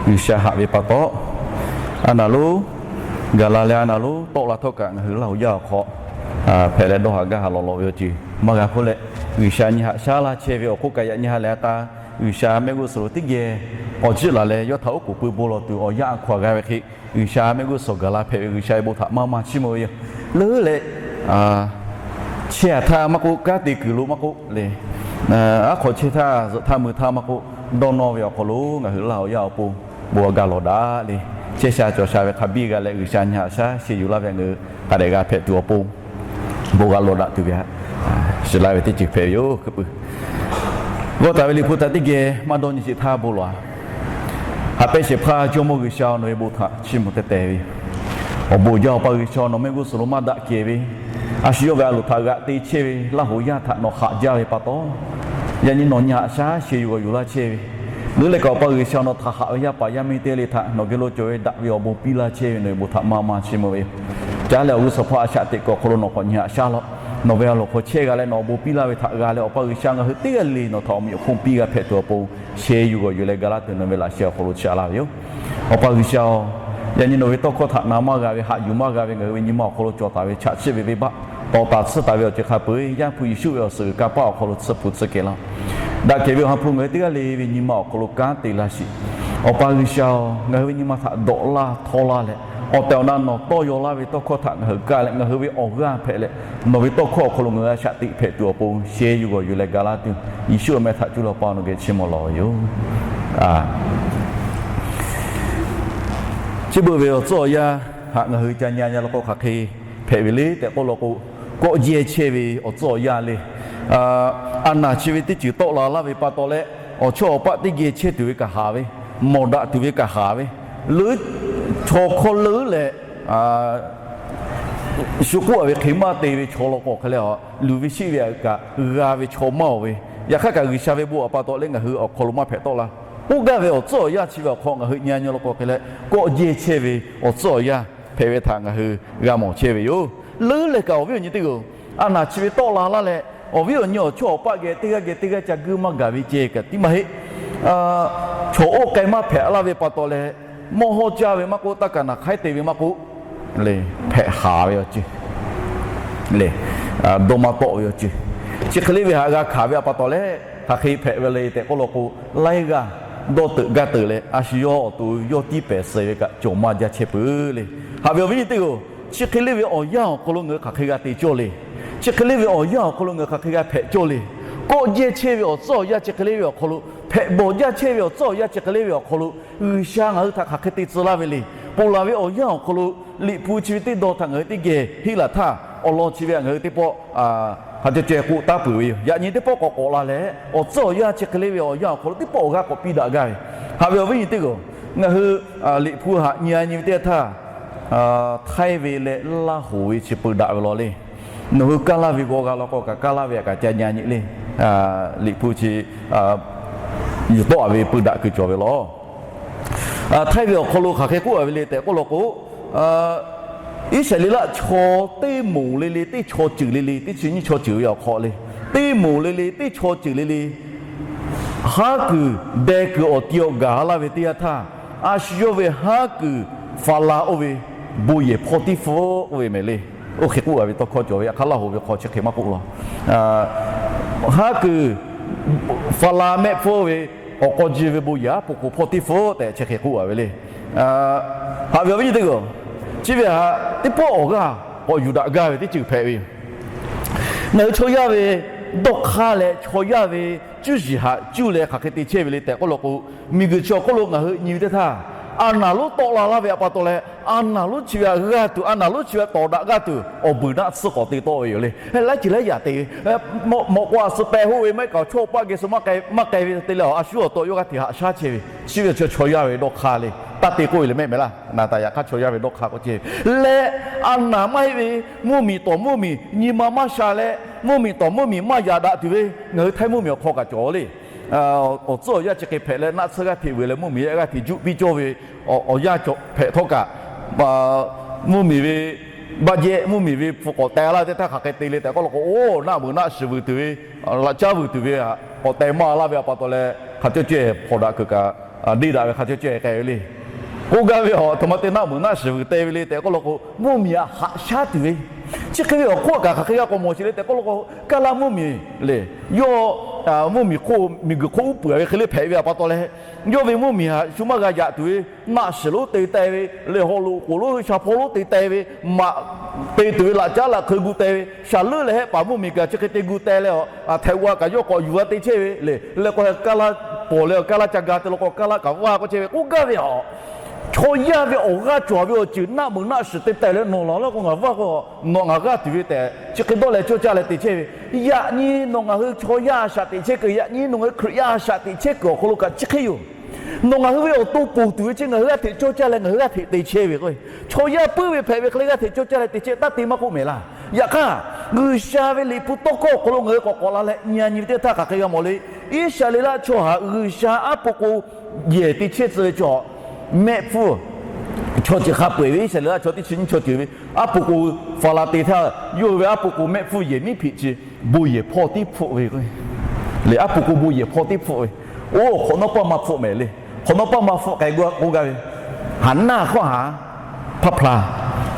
G'uiˬsha haꞈ ve pa taw, a naˍ lonˉ gaˬ la leh a naˍ lonˉ tawˆ la htawˇ kaꞈ ngaˬ hui Laˇ huˍ yaˇ awˬ hk'aw hpehꞈ leh dawˇ haˍ gaˇ haˍ lawꞈ lawꞈ ve awˬ ceuˬ maˇ g'a k'oˆ leh, G'uiˬsha nyi haꞈ shaˉ laˇ chehˇ ve awˬ hk'oˆ kaꞈ yaꞈ nyi ha lehˬ a k'a, G'uiˬsha mehˆ g'uˇ suhˍ lo teˇ geh k'awꞈ jiˆ laˬ leh yawˇ htaꞈ oˉ k'oˍ pui bon lawˬ tuˬ awˬ yanˇ a hkaw a g'a ve hk'e, G'uiˬsha mehˆ g'uˇ suhˍ gaˬ la hpehꞈ ve G'uiˬsha ve bon htaꞈ maˇ maˇ chiˇ mvuh ve yoˬ. Leuˉ leh chehˇ a htaˇ maˇ k'oˆ, kanˉ te kuiˬ lo maˇ k'oˆ le, aˉ hk'aw chehˇ htaˇ zuhꞈ htaˇ mui htaˇ maˇ k'oˆ, dawˇ nawˇ ve awˬ hk'aw lo ngaˬ hui Laˇ huˍ yaˇ awˬ pon bon g'a lawˬ daꞈ le. Chehˇ sha cawˬ sha ve hk'a biˇ g'a leh G'uiˬsha nyi haꞈ shaˉ sheh yuˬ laˇ ve ngaˬ hui hk'a dehꞈ g'a hpehꞈ tuˬ awˬ pon bon g'a lawˬ daꞈ tuˬ ve htaꞈ shiˍ laˇ ve teˇ ceuˬ hpehꞈ ve yoˬ. Hkui puiˬ g'awˇ taˍ ve Liꞈ hpu htaꞈ teˇ geh maˇ dawˇ nyi sheˍ htaˇ bon lawˬ a. Haꞈ pehnˇ shehˍ hpaˇ Jawˇmawˇ G'uiˬsha, nawˬ ve bon htaꞈ chiˇ mvuh teˇ teh ve awˬ bon jaˇ. Awˬ pa G'uiˬsha, nawˬ mehˆ g'uˇ suhˍ lo maˇ daꞈ kehˬ ve, a shu yawˇ ve a loˍ htaꞈ g'aꞈ te chehˇ ve Laˇ huˍ yaˇ htaꞈ nawˬ haꞈ jaˇ ve pa taw, yaꞈ nyi nawˬ nyi haꞈ shaˉ sheh yuˬ g'awˬ yuˬ laˇ chehˇ ve, leuˉ leh kaꞈ Awˬ pa G'uiˬsha, nawˬ htaꞈ haꞈ ve yaˇ paˍ yaˇ miˇ teˇ g'aˇ le htaꞈ nawˬ geh lo cawˬ ve daꞈ ve awˬ bon piˇ laˇ chehˇ ve nawˬ ve bon htaꞈ maˇ maˇ chiˇ mvuh ve yoˬ. Caˉ leh awˬ g'uˇ suhˍ hpawˇ a shaꞈ teꞈ kuiˬ awˬ hk'aw lo nawˬ k'awꞈ nyi haꞈ shaˉ law. Nawˬ ve a loˍ hk'aw chehˇ g'a leh nawˬ awˬ bon piˇ laˇ ve htaꞈ g'a leh Awˬ pa G'uiˬsha, ngaˬ hui teˇ g'aˇ le nawˬ htaꞈ awˬ meꞈ awˬ hponˇ piˇ g'a hpehꞈ tuˬ awˬ pon sheh yuˬ g'awˬ yuˬ leh ga laˇ tuˬ nawˬ ve laꞈ sheh awˬ hk'aw lo chaꞈ laˇ ve yoˬ. Awˬ pa G'uiˬsha-oˬ, yaꞈ nyi nawˬ ve tawˇ hkawˇ htaꞈ na maˇ g'a ve, haꞈ yuˬ maˇ g'a ve ngaˬ hui ve nyi ma awˬ hk'aw lo cawˬ taˍ ve chaꞈ chiˆ ve venˇbaˆ, tawˍ taˍ tsuhˇ taˍ ve awˬ ceuˬ hk'a peu-eˬ Yaˇ hpu Yeˍsuˆ ve awˬ suhˍ g'uiˬ kanˇ paˆ awˬ hk'aw lo tsuhˇ hpu tsuhˇ kehˬ laˇ-oˆ. Daꞈ kehˬ ve awˬ ha hpu ngaˬ hui teˇ g'aˇ le ve nyi ma awˬ hk'aw lo kanˉ te laˇ sheˍ. Awˬ pa G'uiˬsha-oˬ, ngaˬ hui ve nyi ma htaꞈ dawꞈ laˇ htawˇ laˇ leh, awˬ tehˬ awˬ na nawˬ tawˇ yaw laˇ ve tawˇ hkawˇ htaꞈ ngaˬ hui gaˇ leh ngaˬ hui ve awˬ g'aˇ hpehꞈ leh, nawˬ ve tawˇ hkawˇ awˬ hk'aw lo ngaˬ hui a shaꞈ teꞈ hpehꞈ tuˬ awˬ pon sheh yuˬ g'awˬ yuˬ leh ga laˇ tuˬ, Yeˍsuˆ awˬ meh htaꞈ cuˇ leh Awˬ pa nawˬ geh chiˇ mvuh lawˬ ve yoˬ. Chi beuꞈ ve awˬ tcuhˉ awˬ yanˇ htaꞈ ngaˬ hui ca nyi nyi law k'o hk'aˬ hk'e hpehꞈ ve le tehꞈ k'oˆ law k'o, kawˆ jehˇ chehˇ ve awˬ tcuhˉ awˬ yanˇ le. A naˍ chi ve teˇ ceuˬ tawˆ la laˇ ve pa taw leh, awˬ chawˇ awˬ paˆ teˇ geh chehˇ tuˬ ve kaꞈ haˍ ve, mawˬ daꞈ tuˬ ve kaꞈ haˍ ve, leuˉ chaw hk'awˇ leuˉ leh shu k'oˆ a ve hk'e maˇ te ve chaw law k'o hk'e leh, luˬ ve sheˆ ve kaꞈ g'a ve chaw maˇ oˬ ve, yaꞈ hk'aˇ kaꞈ G'uiˬsha ve bon awˬ pa taw leh ngaˬ hui awˬ hk'aw lo maˇ hpehꞈ tawˆ la. K'oˆ gaˇ ve awˬ tcuhˉ awˬ yanˇ chi ve awˬ hk'aw ngaˬ hui nyi nyi law k'o hk'e leh, kawˆ jehˇ chehˇ ve awˬ tcuhˉ awˬ yanˇ hpehꞈ ve htaꞈ ngaˬ hui g'a mawˬ chehˇ ve yoˬ. Leuˉ leh kaꞈ awˬ viˉ awˬ nyi teˇ g'aˇ, a naˍ chi ve tawˆ la laˇ leh, awˬ viˉ awˬ nyi awˬ chawˇ awˬ paˆ geh teˇ g'aˇ geh teˇ g'aˇ ca guiˇ maˇ gaˬ ve ceh kaꞈ tiˉ maˇ heˆ. Chaw oˇ k'ai maˇ hpehꞈ laˇ ve pa taw leh, mawˇ hawˇ caˇ ve maˇ k'oˆ, taˇ kaˍ naˍ hk'aiˉ te ve maˇ k'oˆ, le hpehꞈ haˍ ve awˬ ceuˬ le, dawˇ maˇ tawˆ ve awˬ ceuˬ, chi hk'e le ve htaꞈ g'a hkanˍ ve a pa taw leh, hk'aˬ hk'e hpehꞈ ve le tehꞈ k'oˆ law k'o, laiˉ g'aˇ dawˇ teuꞈ gaˇ teuꞈ leh a shu yawˇ awˬ to yawˇ tiˉ pehˍ suh ve kaꞈ cawˬ maˇ jaˇ chehˇ peuˬ le. Haꞈ ve awˬ viˉ nyi teˇ g'aˇ, chi hk'e le ve awˬ yanˇ awˬ hk'aw lo ngaˬ hui hk'aˬ hk'e g'a te cawˇ le. Chi hk'e le ve awˬ yanˇ awˬ hk'aw lo ngaˬ hui hk'aˬ hk'e g'a hpehꞈ cawˇ le. Kawˆ jehˇ chehˇ ve awˬ tcuhˉ awˬ yanˇ chi hk'e le ve awˬ hk'aw lo, hpehꞈ bawˬ jaˇ chehˇ ve awˬ tcuhˉ awˬ yanˇ chi hk'e le ve awˬ hk'aw lo, G'uiˬsha ngaˬ hui htaꞈ hk'aˬ hk'e te tcuh laˇ ve le. Ponˬ laˬ ve awˬ yanˇ awˬ hk'aw lo, Liꞈ hpu chi ve teˇ dawˇ htaꞈ ngaˬ hui teˇ geh henˇ laˬ htaˇ, awˬ lawn chi ve htaꞈ ngaˬ hui teˇ pawˆ hk'a ceh ceh k'oˆ taˉ peuˬ ve yoˬ. Yaꞈ nyi teˇ pawˆ k'awꞈ k'awꞈ la leh, awˬ tcuhˉ awˬ yanˇ chi hk'e le ve awˬ yanˇ awˬ hk'aw lo teˇ pawˆ awˬ g'aˇ k'awꞈ piˇ daꞈ gaˇ ve. Haꞈ ve awˬ viˉ nyi teˇ g'aˇ, ngaˬ hui Liꞈ hpu htaꞈ nyi a nyi ve teˇ yanˇ htaˇ, Htaiˇ ve leh Laˇ huˍ ve chi peu daꞈ ve law le. Nawˬ hui kaˇ laˇ ve g'aw g'a law k'o kaꞈ, kaˇ laˇ ve htaꞈ kaꞈ ca nyi nyi le. Liꞈ hpu chi yuˬ tawˆ a ve peu daꞈ kuiˬ cawˬ ve law. Htaiˇ ve awˬ hk'aw lo hk'aˬ hk'e k'oˆ a ve le tehꞈ k'oˆ law k'o, Iˉsaˍreˍlaˆ chaw teˇ moˍ le le, teˇ chaw ceuˬ le le, teˇ chi nyiˇ chaw ceuˬ ve awˬ hk'aw le, teˇ moˍ le le, teˇ chaw ceuˬ le le, haˉ kuiˬ deh kuiˬ awˬ ti awˬ gaˬ laˇ ve teˇ yanˇ htaˇ, a shu yawˇ ve haˉ kuiˬ Faˍlaˍ oˇ ve bon yehˬ hpawˇ tiˉ hpfuhˆ oˇ ve mehˍ le. Oˇ hk'e k'oˆ a ve tawˇ hkawˇ cawˬ ve, yaꞈ hk'aˇ Laˇ huˍ ve hk'aw chi hk'e maˇ k'oˆ law. Haˉ kuiˬ Faˍlaˍ mehˆ hpfuhˆ oˇ ve awˬ k'aw ji ve bon yehˬ aˉ po k'o hpawˇ tiˉ hpfuhˆ tehꞈ chi hk'e k'oˆ a ve le. Haꞈ ve awˬ viˉ nyi teˇ g'aˇ, chi ve htaꞈ teˇ pawˆ awˬ g'aˇ k'awꞈ yuˬ daꞈ gaˇ ve teˇ ceuˬ hpehꞈ ve yoˬ. Ngaˬ hui chaw yaˇ ve dawˇ hk'aˇ leh chaw yaˇ ve cuˇ yiˍ htaꞈ cuˇ leh hk'aˬ hk'e te chehˇ ve le tehꞈ k'oˆ law k'o, miˬguiˬ chi awˬ hk'oˆ lo ngaˬ hui nyi ve teˇ htaˇ, a naˍ lonˉ tawˆ la laˇ ve a pa taw leh, a naˍ lonˉ chi ve htaꞈ g'aˇ tuˬ, a naˍ lonˉ chi ve htaꞈ tawˍ daꞈ g'aˇ tuˬ awˬ beuˬ naˆ tsuhˇ k'awꞈ te tawˆ ve yoˬ le. Laiˉ ceuˬ laiˉ yaꞈ te ve, mawꞈ k'o a suh peh hoˆ ve maˇ heˆ kaꞈ, chaw paˆ geh suh maˇ k'ai ve te leh a shu awˬ to yawˇ g'aˇ hteꞈ haꞈ shaˉ chehˇ ve, chi ve chaw yaˇ ve dawˇ hk'aˇ le. Taˇ te k'oˆ ve le mehˆ mehˍ laˇ. Naˍ taˍ yaꞈ hk'aˇ chaw yaˇ ve dawˇ hk'aˇ k'oˆ chehˇ ve leh, a naˍ maˇ heˆ ve mvuhˇmiˬ tawˍ mvuhˇmiˬ nyi ma maˇ sha leh, mvuhˇmiˬ tawˍ mvuhˇmiˬ maˇ yaꞈ daꞈ tuˬ ve ngaˬ hui Htaiˇ mvuhˇmiˬ awˬ hk'aw kaꞈ cawˬ le. Awˬ tcuhˉ awˬ yanˇ chi hk'e hpehꞈ leh, naˆ tsuhˇ g'aˇ hteꞈ vuiˬ leh mvuhˇmiˬ yaˇ g'aˇ hteꞈ juˆ piˇ cawˇ ve awˬ yanˇ cawˬ hpehꞈ htawˇ kaꞈ, mvuhˇmiˬ ve baˆ jehˇ mvuhˇmiˬ ve hpu k'awꞈ teh laˇ ve teˇ htaˇ hk'aˬ hk'e te le tehꞈ k'oˆ law k'o, oˇ naˆ vuiˬ naˆ shiˍ vuiˬ tuˬ ve, laꞈ caˉ vuiˬ tuˬ ve htaꞈ k'awꞈ teh maˇ laˇ ve a pa taw leh, hk'aˬ cawˇ cawˇ hpawnˬ daꞈ kuiˬ kaꞈ deˇ daꞈ ve hk'a cawˇ cawˇ k'ai ve le. K'oˆ gaˇ ve awˬ htoꞈ ma te naˆ meuˍ naˆ shiˍ vuiˬ te ve le tehꞈ k'oˆ law k'o, mvuhˇmiˬ htaꞈ haꞈ shaˉ tuˬ ve, chi hk'e ve awˬ hk'oˆ kaꞈ hk'aˬ hk'e g'a k'awꞈ mawˬ sheˍ le tehꞈ k'oˆ law k'o, Kaˇlaˇ mvuhˇmiˬ le, yawˇ mvuhˇmiˬ hk'oˆ miˬguiˬ hk'oˆ uˉ peunˍ ve hk'e le hpehꞈ ve awˬ pa taw leh, yawˇ ve mvuhˇmiˬ htaꞈ shu maˇ g'a yaꞈ tuˬ ve, naˆ shiˍ lonˉ te teh ve le, haw loꞈ k'oˍ lonˉ sha hpawˇ lonˉ te teh ve, maꞈ te tuˬ ve laꞈ caˉ laꞈ hk'eu gu teh ve, shaˍ leuˉ leh hehˆ paˍ mvuhˇmiˬ kaꞈ chi hk'e te gu teh leh, a htaiꞈ g'aw kaꞈ yawˇ k'awꞈ yuˬ g'a te chehˇ ve le. Leh k'o Kaˇlaˇ pawˬ leh Kaˇlaˇ ca ga te law k'o, Kaˇlaˇ kaꞈ vaˇ k'oˆ chehˇ ve k'oˆ gaˇ ve a. Chaw yaˇ ve awˬ g'aˇ cawˬ ve awˬ ceuˬ naˆ meuˍ naˆ shiˍ te teh leh nawˬ laˬ law k'o, ngaˬ vaˇ k'o, nawˬ ngaˬ g'aˇ tuˬ ve tehꞈ chi hk'e dawˇ leh cawˇ caˇ leh te chehˇ ve. Yaꞈ nyi nawˬ ngaˬ hui chaw yaˇ a shaꞈ teꞈ chehˇ kuiˬ, yaꞈ nyi nawˬ ngaˬ hui Hkriꞈ yaˇ a shaꞈ teꞈ chehˇ kuiˬ awˬ hk'aw lo kaꞈ chi hk'e yoˬ. Nawˬ ngaˬ hui ve awˬ to ponˬ tuˬ ve chi ngaˬ hui g'aˇ hteꞈ cawˇ caˇ leh ngaˬ hui g'aˇ hteꞈ te chehˇ ve k'o, chaw yaˇ puiˉ ve hpehꞈ ve hk'e le g'aˇ hteꞈ cawˇ caˇ leh te chehˇ taˇ te maˇ k'oˆ mehˍ laˇ. Yaꞈ hk'aˇ, G'uiˬsha ve liꞈ hpu tawˇ hkawˇ awˬ hk'aw lo ngaˬ hui k'awꞈ k'awꞈ la leh nyi a nyi ve teˇ htaˇ hk'aˬ hk'e g'a mawˬ le. Iˉsaˍreˍlaˆ chaw htaꞈ G'uiˬsha aˉ po k'o yehˬ te chehˇ tcuh ve chaw, mehˆ hpfuhˇ chaw ceuˬ hk'a peu-eˬ ve Iˉsaˍreˍlaˆ chaw teˇ chi nyiˇ chaw ceuˬ ve aˉ po k'o, Faˍlaˍteˍ htaˇ yawˇ hui ve aˉ po k'o mehˆ hpfuhˇ yehˬ miˉ hpeꞈ chi bon yehˬ hpawˇ tiˉ hpfuhˆ ve k'o, le aˉ po k'o bon yehˬ hpawˇ tiˉ hpfuhˆ ve, oˇ hk'awꞈ nawˉ paˇ maˇ hpfuhˆ mehˍ le. Hk'awꞈ nawˉ paˇ maˇ hpfuhˆ k'ai k'oˆ gaˇ ve, Haˍnaˆ hkawˇ haˍ hpaˇ hpaˇ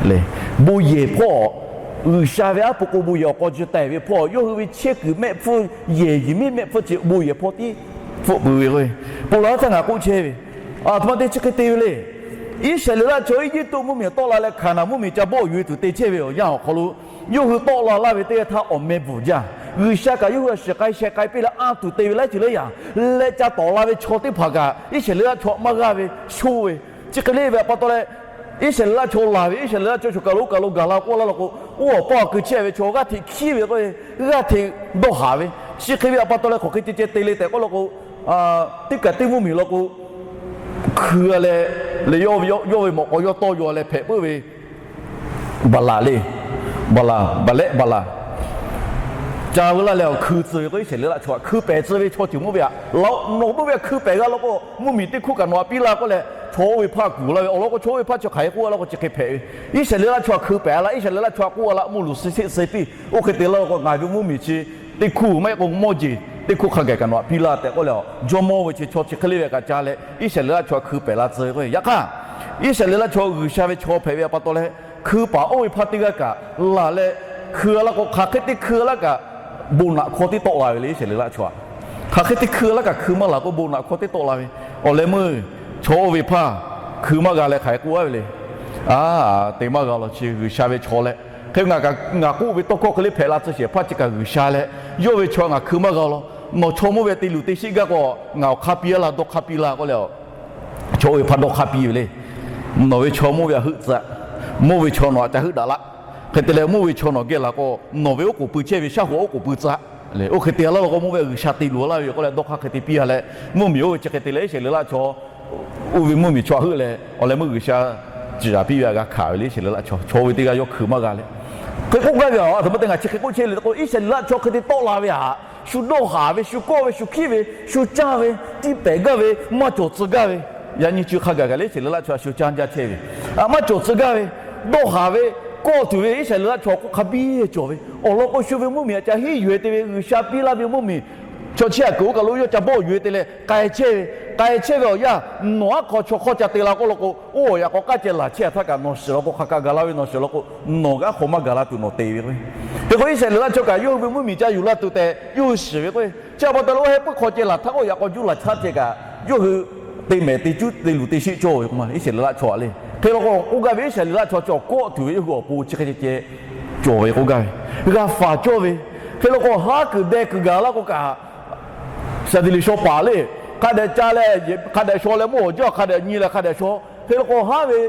le, bon yehˬ hpawˇ, G'uiˬsha ve aˉ po k'o bon yehˬ awˬ k'aw ji taiˍ ve hpawˇ, yawˇ hui ve chehˇ kuiˬ mehˆ hpfuhˇ, yehˬ yehˬ miˉ mehˆ hpfuhˇ chi bon yehˬ hpawˇ tiˉ hpfuhˆ peuˬ ve k'o, ponˬ laˬ htaˇ ngaˬ k'oˆ chehˇ ve, a htoꞈ ma te chi hk'e te ve le. Iˉsaˍreˍlaˆ chaw Eˇjiˇtuꞈ mvuhˇmiˬ tawˆ la leh Hkaˍnanˍ mvuhˇmiˬ ca bawˆ yuˬ e tuˬ te chehˇ ve awˬ yanˇ awˬ hk'aw lo, yawˇ hui tawˆ la laˇ ve teˇ g'aˇ htaˇ awˬ meh bvuhˬ jaˇ. G'uiˬsha kaꞈ yawˇ hui a shiˍ k'ai sheh k'ai piˇ leh anˇ tuˬ te ve laiˉ ceuˬ laiˉ yaꞈ leh ca tawˍ la ve chaw teˇ hpaˍ kaꞈ Iˉsaˍreˍlaˆ chaw maˇ g'aˇ ve sho ve, chi hk'e le ve awˬ pa taw leh, Iˉsaˍreˍlaˆ chaw laˬ ve, Iˉsaˍreˍlaˆ chaw shu kaˬ lo kaˬ lo gaˬ la k'oˆ laˇ law k'o, oˇ awˬ paˇ awˬ kui chehˇ ve chaw g'aˇ hteꞈ hkiˉ ve k'o, g'aˇ hteꞈ dawˇ haˍ ve, chi hk'e ve awˬ pa taw leh hk'aˬ hk'e ceh ceh te le tehꞈ k'oˆ law k'o, teˇ kaꞈ teˇ mvuhˇmiˬ law k'o, hkui a leh, le yawˇ ve mawꞈ k'aw yawˇ tawˇ yaw leh hpehꞈ puiˉ ve Baˍlaˍ le, Baˍlaˍ, Baˍlehˆ Baˍlaˍ, ca veu laˇ leh awˬ hkui tcuh ve k'o, Iˉsaˍreˍlaˆ chaw htaꞈ hkui pehˍ tcuh ve chaw ceuˬ mvuhˇ ve aꞈ, nawˬ mvuhˇ ve hkui pehˍ g'a law k'o, mvuhˇmiˬ teˇ hkuˇ kaꞈ nawˬ htaꞈ piˇ laˇ k'oˆ leh, chaw oˇ ve hpaˇ kuˬ laˇ ve awˬ lawn k'o, chaw oˇ ve hpaˇ chi hk'aˬ hk'e k'oˆ laˇ k'o, chi hk'e hpehꞈ ve, Iˉsaˍreˍlaˆ chaw htaꞈ hkui pehˍ a laˇ, Iˉsaˍreˍlaˆ chaw htaꞈ k'oˆ a laˇ, mvuhˇ luˬ suh sheˆ suh piˇ, oˇ hk'e te laˇ k'o, ngaˬ ve mvuhˇmiˬ chi teˇ hkuˇ maˇ heˆ k'o mawˇ jeˬ teˇ hkuˇ hk'a gaˬ kaꞈ nawˬ htaꞈ piˇ laˇ tehꞈ k'oˆ leh, jawˇmawˇ ve chi chaw chi hk'e le ve kaꞈ ca leh Iˉsaˍreˍlaˆ chaw htaꞈ hkui pehˍ la tcuh ve k'o, yaꞈ hk'aˇ, Iˉsaˍreˍlaˆ chaw G'uiˬsha ve chaw hpehꞈ ve awˬ pa taw leh, hkui paˍ oˇ ve hpaˇ teˇ g'aˇ kaꞈ laˬ leh, hkui a laˇ k'o, hk'aˬ hk'e te hkui a laˇ kaꞈ, bon naꞈ hkawˇ tiˉ tawˆ la ve le. Iˉsaˍreˍlaˆ chaw htaꞈ hk'aˬ hk'e te hkui a laˇ kaꞈ hkui maˇ laˬ k'o, bon naꞈ hkawˇ tiˉ tawˆ la ve. Awˬ leh meuˇ chaw oˇ ve hpaˇ hkui maˇ g'a leh hk'aˬ hk'e k'oˆ a ve le. A, te maˇ g'a law chi G'uiˬsha ve chaw leh, hk'e ngaˬ k'oˆ ve tawˇ hkawˇ hk'e le hpehꞈ la tcuh shehˍ hpaˇ chi kaꞈ G'uiˬsha leh, yawˇ ve chaw ngaˬ hkui maˇ g'a law. Nawˬ chaw mawˇ ve te luˬ te sheˆ gaˇ k'o, ngaˬ awˬ hk'aˇ piˇ a laˇ, dawˇ hk'aˇ piˇ laˇ k'oˆ leh, chaw oˇ ve hpaˇ dawˇ hk'aˇ piˇ ve le. Nawˬ ve chaw mawˇ ve htaꞈ heuˆ tcuh, mawˇ ve chaw nawˬ htaꞈ ca heuˆ daꞈ laˇ. Hk'e te leh mawˇ ve chaw nawˬ geh laˬ k'o, nawˬ ve oˉ k'oˍ pui chehˇ ve shaˉ hoꞈ oˉ k'oˍ pui tcuh. Oˇ hk'e te a laˇ law k'o, mawˇ ve htaꞈ G'uiˬsha te luˬ a laˇ ve yoˬ k'oˆ leh dawˇ hk'aˇ hk'e te piˇ a leh, mvuhˇmiˬ oˇ ve chi hk'e te leh Iˉsaˍreˍlaˆ chaw, oˇ ve mvuhˇmiˬ chaw htaꞈ heuˆ leh, awˬ leh meuˇ G'uiˬsha ciˍ yaˍ piˇ ve htaꞈ g'a hkanˍ ve le. Iˉsaˍreˍlaˆ chaw, chaw oˇ ve teˇ g'aˇ yawˇ hkui maˇ g'a leh, hk'e k'oˆ gaˇ ve a, a htoꞈ ma te ngaˬ chi hk'e k'oˆ chehˇ le k'o, Iˉsaˍreˍlaˆ chaw hk'e te tawˆ la ve htaꞈ shu dawˇ haˍ ve, shu kawˆ ve, shu hkiˉ ve, shu caˇ ve, tiˇ pehˍ gaˇ ve, maˇ cawˬ tcuh gaˇ ve, yaꞈ nyi chi hk'a gaˬ gaˬ leh Iˉsaˍreˍlaˆ chaw htaꞈ shu caˇ jaˇ chehˇ ve, a maˇ cawˬ tcuh gaˇ ve, dawˇ haˍ ve, kawˆ tuˬ ve Iˉsaˍreˍlaˆ chaw hk'oˆ hk'a biˇ cawˬ ve awˬ lawn k'o, shu ve mvuhˇmiˬ htaꞈ ca henˇ yuˬ e te ve, G'uiˬsha piˇ laˇ ve mvuhˇmiˬ chaw chi htaꞈ kuiˬ oˇ kaˬ lo yawˇ ca bawˆ yuˬ e te leh k'ai chehˇ ve, k'ai chehˇ ve awˬ yanˇ, nawˬ aˉ hk'aw chaw hk'awˇ ca te la k'oˆ law k'o, oˇ awˬ yaꞈ k'aw k'aˇ ceh laˬ chehˇ a htaˇ kaꞈ nawˬ shiˍ law k'o, hk'aˬ kaꞈ gaˬ la ve nawˬ shiˍ law k'o, nawˬ g'a aˉ hk'aw maˇ gaˬ la tuˬ nawˬ te ve k'o, hk'e k'o Iˉsaˍreˍlaˆ chaw kaꞈ yawˇ hui ve mvuhˇmiˬ ca yuˬ la tuˬ tehꞈ yawˇ hui shiˍ ve k'o, chi a pa taw leh oˇ heh puiˉ hk'aw ceh laˬ htaˇ k'o, yaꞈ k'aw juˇ laˬ htaˇ ceh kaꞈ yawˇ hui te mehˍ te cuˉ te luˬ te sheˆ cawˇ ve k'o, Iˉsaˍreˍlaˆ chaw htaꞈ le. Hk'e law k'o, k'oˆ gaˇ ve Iˉsaˍreˍlaˆ chaw cawˬ kawˆ tuˬ ve yawˇ hui awˬ pon chi hk'e ceh cawˬ ve k'oˆ gaˇ ve, g'a faˍ cawˇ ve. Hk'e law k'o, haˉ kuiˬ deh kuiˬ gaˬ laˇ k'o kaꞈ, Saˍdiˍliˍ shaw paˍ le, hk'a dehꞈ ca leh, hk'a dehꞈ shaw leh mawˇ awˬ jaˇ, hk'a dehꞈ nyi leh hk'a dehꞈ shaw. Hk'e law k'o, haˉ ve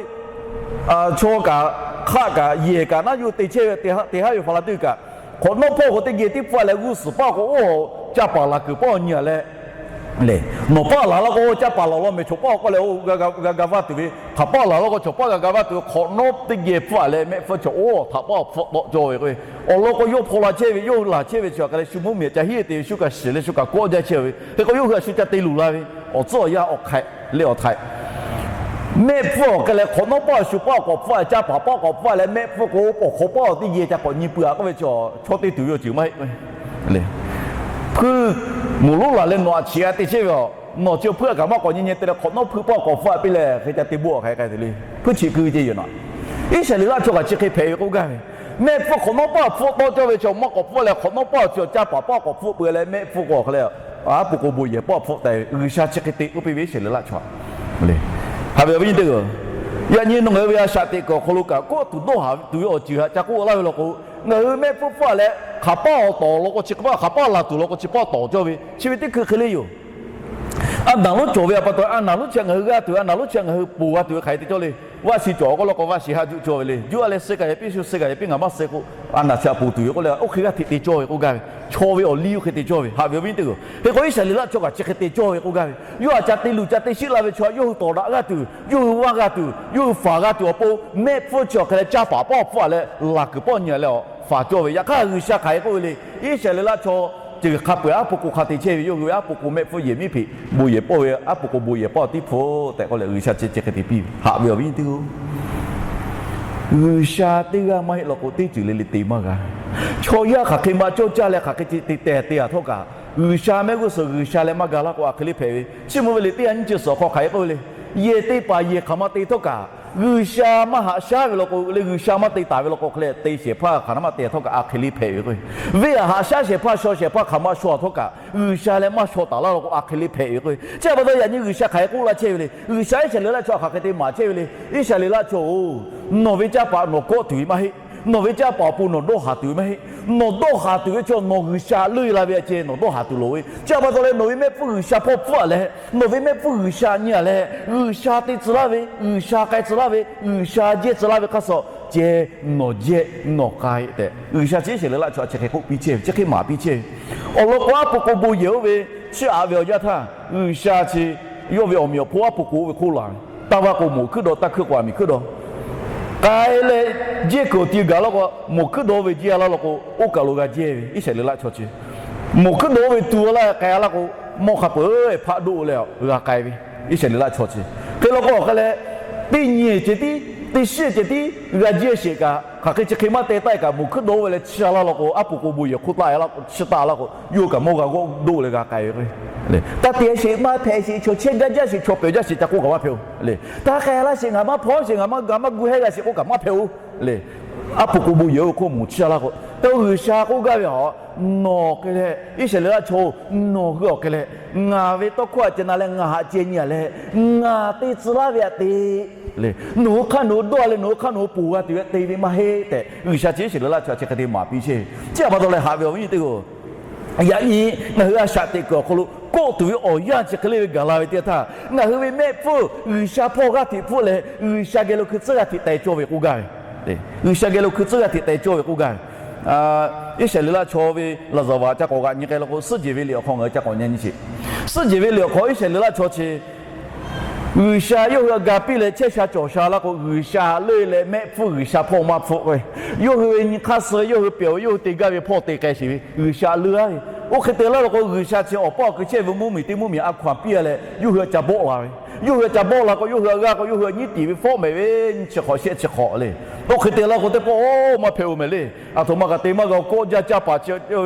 chaw kaꞈ, hk'aˆ kaꞈ, yehˬ kaꞈ naˉ yuˬ te chehˇ ve, te haˉ ve Faˍlaˍtiˆ kaꞈ, hk'awꞈ nawˉ hpawˇ k'o teˇ geh tiˉ pfuhˇ leh g'uˇ suhˍ paˇ k'o, oˇ caˇ paˍ laˬ kuiˬ paˇ nyi a leh, nawˬ paˇ laˬ laˇ k'o, caˇ paˍ laˬ law mehˍ, chaw paˇ k'oˆ leh oˇ g'a ga vaˇ tuˬ ve, hk'aˬ paˇ laˬ laˇ k'o, chaw paˇ g'a ga vaˇ tuˬ ve, hk'awꞈ nawˉ teˇ geh pfuhˇ leh mehˆ hpfuhˇ chaw oˇ htaꞈ paˇ hpfuhˆ tawˆ cawˇ ve k'o, awˬ lawn k'o, yawˇ hpaw la chehˇ ve, yawˇ hui laˬ chehˇ ve chi a hk'a leh shu mvuhˇmiˬ ca hiˉ te ve, shu kaꞈ shiˍ leh shu kaꞈ kawˆ jaˇ chehˇ ve, hk'e k'o yawˇ hui a shu ca te luˬ la ve, awˬ tcuhˉ awˬ yanˇ awˬ hk'aiꞈ leh awˬ htaiꞈ mehˆ hpfuhˇ awˬ hk'e leh hk'awꞈ nawˉ paˇ shu paˇ k'awꞈ hpfuhˇ, caˇ paˍ paˇ k'awꞈ hpfuhˇ leh mehˆ hpfuhˇ k'o, awˬ hk'awꞈ paˇ awˬ teˇ geh ca k'awꞈ nyi peuˬ a k'oˆ ve chi, chaw te tuˬ ve awˬ ceuˬ maˇ heˆ le. hpuiˇ moˍ lonˉ laˬ leh nawˬ aꞈ cheꞈ g'a te chehˇ ve a, nawˬ chi awˬ hpuiˇ a kaꞈ maˇ k'awꞈ nyi nyi te leh hk'awꞈ nawˉ hpuiˇ pawˆ k'awꞈ hpfuhˆ a piˇ leh hk'e ca te bon a hk'aˬ hk'e te le. Hpuiˇ cheꞈ keu ve ce yoˬ naꞈ. Iˉsaˍreˍlaˆ chaw kaꞈ chi hk'e hpehꞈ ve k'oˆ gaˇ ve, mehˆ hpfuhˇ hk'awꞈ nawˉ pawˆ hpfuhˆ tawˇ cawˇ ve chaw maˇ k'awꞈ hpfuhˆ leh hk'awꞈ nawˉ pawˆ chi awˬ caˇ paˍ pawˆ k'awꞈ hpfuhˆ peuˬ leh mehˆ hpfuhˇ k'o hk'e leh, aˉ po k'o bon yehˬ pawˆ hpfuhˆ taˍ ve G'uiˬsha chi hk'e te k'oˆ piˇ ve Iˉsaˍreˍlaˆ chaw le. Haꞈ ve awˬ viˉ nyi teˇ hpaˍ-oˬ, yaꞈ nyi nawˬ ngaˬ hui ve a shaꞈ teꞈ kuiˬ awˬ hk'aw lo kaꞈ kawˆ tuˬ dawˇ haˍ tuˬ ve awˬ ceuˬ htaꞈ ca k'oˆ laˇ ve law k'o, ngaˬ hui mehˆ hpfuhˇ hpfuhˆ a leh hk'aˬ paˇ awˬ tawˍ law k'o chi hk'aˬ paˇ, hk'aˬ paˇ laˬ tuˬ law k'o chi paˇ tawˍ cawˇ ve chi ve teˇ hkui hk'e le yoˬ. A naˍ lonˉ cawˬ ve a pa taw, a naˍ lonˉ chi ngaˬ hui g'aˇ tuˬ, a naˍ lonˉ chi ngaˬ hui ponˬ g'a tuˬ ve hk'aˬ hk'e te cawˇ le. Vaˇ shi cawˬ k'oˆ law k'o vaˇ shi haˆ juˆ cawˇ ve le. Juˆ a leh suh kaꞈ yaꞈ piˇ, shu suh kaꞈ yaꞈ piˇ, ngaˬ maˇ suh k'o, a naˍ chi htaꞈ ponˬ tuˬ ve k'oˆ leh, oˇ hk'e g'aˇ hteꞈ te cawˇ ve k'oˆ gaˇ ve, chaw ve awˬ liˇ oˇ hk'e te cawˇ ve. Haꞈ ve awˬ viˉ nyi teˇ hpaˍ-oˬ, hk'e k'o Iˉsaˍreˍlaˆ chaw kaꞈ chi hk'e te cawˇ ve k'oˆ gaˇ ve, yawˇ htaꞈ ca te luˬ ca te shiˆ la ve chaw yawˇ hui tawˍ daꞈ g'a tuˬ, yawˇ hui vaˇ g'a tuˬ, yawˇ hui faˍ g'a tuˬ awˬ pon mehˆ hpfuhˇ chi awˬ hk'e leh caˇ paˍ pawˆ hpfuhˆ a leh laˬ kuiˬ pawˆ nyi a leh awˬ faˍ cawˇ ve. Yaꞈ hk'aˇ G'uiˬsha hk'aˬ hk'e k'oˆ ve le. Iˉsaˍreˍlaˆ chaw ceuˬ hk'a peu-eˬ aˉ po k'o hk'a te chehˇ ve, yawˇ hui ve aˉ po k'o mehˆ hpfuhˇ yehˬ miˉ hpeꞈ bon yehˬ pawˆ ve, aˉ po k'o bon yehˬ pawˆ tiˉ hpfuhˆ tehꞈ k'oˆ leh G'uiˬsha chi chi hk'e te piˇ ve. Haꞈ ve awˬ viˉ nyi teˇ hpaˍ-oˬ, G'uiˬsha teˇ g'aˇ maˇ heˆ law k'o teˇ ceuˬ le le te maˇ g'a. Chaw yaˇ hk'aˬ hk'e ma cawˇ caˇ leh hk'aˬ hk'e te tehˬ te a htawˇ kaꞈ, G'uiˬsha mehˆ g'uˇ suhˍ G'uiˬsha leh maˇ ga laˇ k'o a hk'e le hpehꞈ ve. Chiˇ mvuh ve liꞈ teˇ ha nyiˇ chi suhˍ awˬ hk'aw hk'aˬ hk'e k'oˆ ve le. Yehˬ te paˍ yehˬ hk'aˬ ma te htawˇ kaꞈ, G'uiˬsha maˇ haꞈ shaˉ ve law k'o le, G'uiˬsha maˇ te taˍ ve law k'o hk'e leh te shehˍ hpaˇ hk'aˬ na maˇ te htawˇ kaꞈ a hk'e le hpehꞈ ve k'o, venˇ aꞈ haꞈ shaˉ shehˍ hpaˇ shaw shehˍ hpaˇ hk'aˬ ma shaw a htawˇ kaꞈ G'uiˬsha leh maˇ shaw taˍ laˇ law k'o a hk'e le hpehꞈ ve k'o. Chi a pa taw yaꞈ nyi G'uiˬsha hk'aˬ hk'e k'oˆ laˇ chehˇ ve le. G'uiˬsha Iˉsaˍreˍlaˆ chaw hk'aˬ hk'e te maˍ chehˇ ve le. Iˉsaˍreˍlaˆ chaw-oˬ, nawˬ ve caˇ paˍ nawˬ kawˆ tuˬ ve maˇ heˆ. Nawˬ ve caˇ paˍ awˬ pon nawˬ dawˇ haˍ tuˬ ve maˇ heˆ. Nawˬ dawˇ haˍ tuˬ ve chaw nawˬ G'uiˬsha leuˆ la ve a ceh nawˬ dawˇ haˍ tuˬ loˍ ve. Chi a pa taw leh nawˬ ve mehˆ hpfuhˇ G'uiˬsha hpawˇ hpfuhˆ a leh, nawˬ ve mehˆ hpfuhˇ G'uiˬsha nyi a leh, G'uiˬsha te tcuh laˇ ve, G'uiˬsha k'ai tcuh laˇ ve, G'uiˬsha jehˇ tcuh laˇ ve hk'aˇ suh ceh nawˬ jehˇ nawˬ k'ai tehꞈ G'uiˬsha chi Iˉsaˍreˍlaˆ chaw chi hk'e k'oˆ piˇ chehˇ ve, chi hk'e maˍ piˇ chehˇ ve. Awˬ lawn k'o aˉ po k'o bon yehˬ oˇ ve chiˇ aꞈ ve awˬ yanˇ htaˇ G'uiˬsha chi yawˇ ve awˬ meꞈ awˬ hponˇ aˉ po k'o oˇ ve hk'oˆ la ve. Taˇ vaˇ k'o moˍ hkuiˉ daw, taˇ hkuiˇ k'o aˬ miˍ hkuiˉ daw. K'ai leh jehˇ kuiˬ awˬ ti gaˬ laˇ k'o, moˍ hkuiˉ daw oˇ ve jehˇ a laˇ law k'o, oˇ kaˬ lo g'a jehˇ ve Iˉsaˍreˍlaˆ chaw chi. Moˍ hkuiˉ daw oˇ ve tu a laˇ k'ai a laˇ k'o, mawˇ hk'a peu-eˬ hpaˆ doˆ leh g'a k'ai ve Iˉsaˍreˍlaˆ chaw chi. Hk'e law k'o hk'e leh, teˇ nyi ceh tiˉ, teˇ shiˉ ceh tiˉ g'a jehˇ sheˍ kaꞈ, hk'aˬ hk'e chi hk'e maˇ te taˆ kaꞈ, moˍ hkuiˉ daw oˇ ve leh chiˇ a laˇ law k'o, aˉ po k'o bon yehˬ hk'oˆ taˆ a laˇ k'o, chiˇ taˆ a laˇ k'o, yawˇ kaꞈ mawˇ g'a g'awˇ doˆ leh g'a k'ai ve k'o, taˇ te sheˍ, maˇ hpehꞈ sheˍ, chaw chehˇ gaˇ jaˇ sheˍ, chaw pehˬ jaˇ sheˍ ca k'oˆ kaꞈ maˇ hpehꞈ-oˬ le. Taˇ k'ai laˇ sheˍ, ngaˬ maˇ hpaw sheˍ, ngaˬ maˇ ga maˇ gu hehˇ g'a sheˍ k'oˆ kaꞈ maˇ hpehꞈ-oˬ le. Aˉ po k'o bon yehˬ oˇ ve hk'oˆ moˍ chiˇ a laˇ k'o, te G'uiˬsha k'oˆ gaˇ ve a, nawˬ hk'e leh Iˉsaˍreˍlaˆ chaw, nawˬ hui awˬ hk'e leh ngaˬ ve tawˇ hkawˇ a ceh na leh ngaˬ haꞈ ceh nyi a leh, ngaˬ te tcuh laˇ ve aꞈ te le. Nawˬ hui hk'aˇ nawˬ hui dawˇ leh nawˬ hui hk'aˇ nawˬ hui ponˬ g'a tuˬ ve te ve maˇ heˆ tehꞈ G'uiˬsha chi Iˉsaˍreˍlaˆ chaw chi hk'e te maˍ piˇ chehˇ ve. Chi a pa taw leh haꞈ ve awˬ viˉ nyi teˇ hpaˍ-oˬ, yaꞈ nyi ngaˬ hui a shaꞈ teꞈ kuiˬ awˬ hk'aw lo kawˆ tuˬ ve awˬ yanˇ chi hk'e le ve gaˬ la ve teˇ yanˇ htaˇ, ngaˬ hui ve mehˆ hpfuhˇ G'uiˬsha hpawˇ g'aˇ hteꞈ hpfuhˆ leh G'uiˬsha geh lo hkui tcuhˉ g'aˇ hteꞈ teh cawˇ ve k'oˆ gaˇ ve. G'uiˬsha geh lo hkui tcuhˉ g'aˇ hteꞈ teh cawˇ ve k'oˆ gaˇ ve. Iˉsaˍreˍlaˆ chaw ve laˍzaˍvaˍ ca k'awꞈ g'aꞈ nyi k'ai law k'o, Suhˉ jehˬ ve liꞈ awˬ hk'aw ngaˬ hui ca k'awꞈ nyi nyi sheˍ. Suhˉ jehˬ ve liꞈ awˬ hk'aw Iˉsaˍreˍlaˆ chaw chi G'uiˬsha yawˇ hui htaꞈ ga piˇ leh chehˇ sha cawˬ sha laˇ k'o, G'uiˬsha leuˆ leh mehˆ hpfuhˇ G'uiˬsha hpawˇ maˇ hpfuhˆ ve, yawˇ hui ve nyi hk'aˇ suh yawˇ hui pehˬ-oˬ, yawˇ hui te gaˇ ve hpawˇ te k'ai sheˍ ve, G'uiˬsha leuˆ-a ve. Oˇ hk'e te laˇ law k'o, G'uiˬsha chi awˬ paˇ awˬ kui chehˇ ve mvuhˇmiˬ teˇ mvuhˇmiˬ a hkaw-anˬ piˇ-a leh yawˇ hui htaꞈ ca bawˆ la ve, yawˇ hui htaꞈ ca bawˆ la k'o, yawˇ hui htaꞈ g'a k'o, yawˇ hui htaꞈ nyiˉ tiˍ ve fawˉ mehˍ ve, nyi chi hk'awꞈ shehˆ chi hk'awꞈ le. Oˇ hk'e te laˇ k'o, teˇ pawˆ-oˬ, maˇ hpehꞈ-oˬ mehˍ le. Aˬ htoꞈ ma kaꞈ te maˇ g'a-oˬ, kawˆ jaˇ caˇ